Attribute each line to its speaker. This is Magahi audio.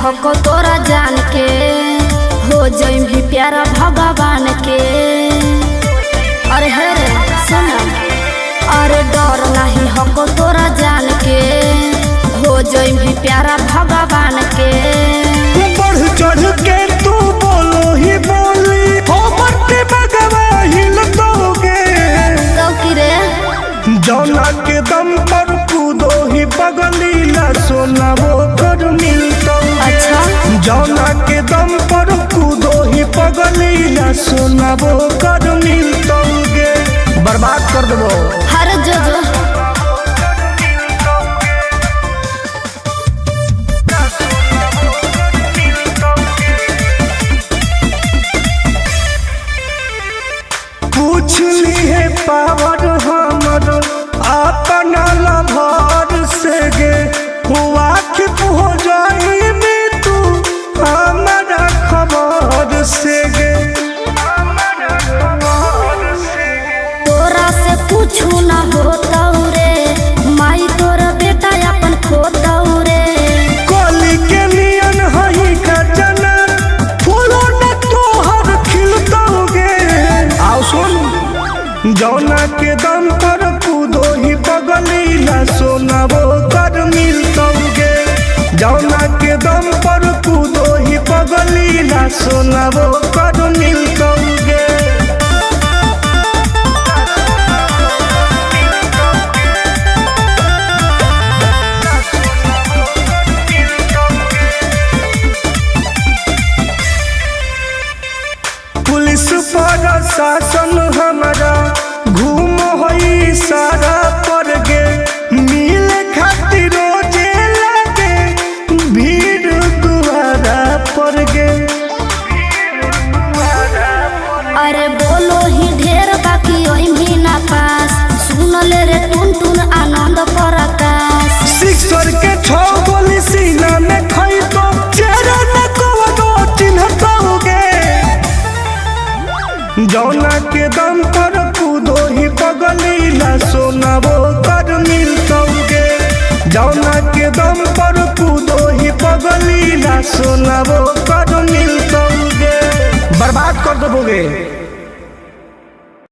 Speaker 1: हको तोरा जान के, हो जई भी प्यारा भगवान के। अरे हे रे सुन, अरे डर नहीं हको तोरा जान के, हो जई भी प्यारा भगवान के।
Speaker 2: बढ़ चढ़ के तू बोलो ही बोली, हो मरते भगवा हिल दोगे।
Speaker 1: तो की रे
Speaker 2: जौना के दम पर कूदो ही पगली ला सोना वो कर मिलतो।
Speaker 1: अच्छा।
Speaker 2: जौना के दम पर कूदो ही पगली ला सोना वो कर मिलतो गे। बर्बाद कर देबो।
Speaker 1: हर जो जो
Speaker 2: पूछ ली है पावर हमर अपना लभर से गे, वाकिफ हो जाई में तू हमारा खबर से गे।
Speaker 1: तोरा से कुछ ना होता रे, माई तोरा बेटा अपन खोता रे।
Speaker 2: कोली के नियन हही का जना, फूलो न तोहर खिलतोगे। आओ सुन, जौना के दम पर कूदो ही पगली ला सोना वो कर मिलतोगे। जौना के दम पर कूदो ही पगली ला सोना वो कर मिलतोगे। पुलिस पर शासन हमारा घूम होई सारा पर गे, मिले खातिर रोजे लागे भीड़ दुआरा पर गे।
Speaker 1: अरे बोलो ही ढेर बाकी ओई भी ना पास, सुन ले रे टुन टुन आनंद प्रकाश।
Speaker 2: सिक्सर के छो गोली सीना में खाई तो चेहरा न को चिन्हतोगे। जौना के दम पर कूदो ही पगली ला सोना वो कर मिलतोगे। जौना के दम पर कूदो ही पगली ला सोना वो कर मिलतोगे। बर्बाद कर देबोगे।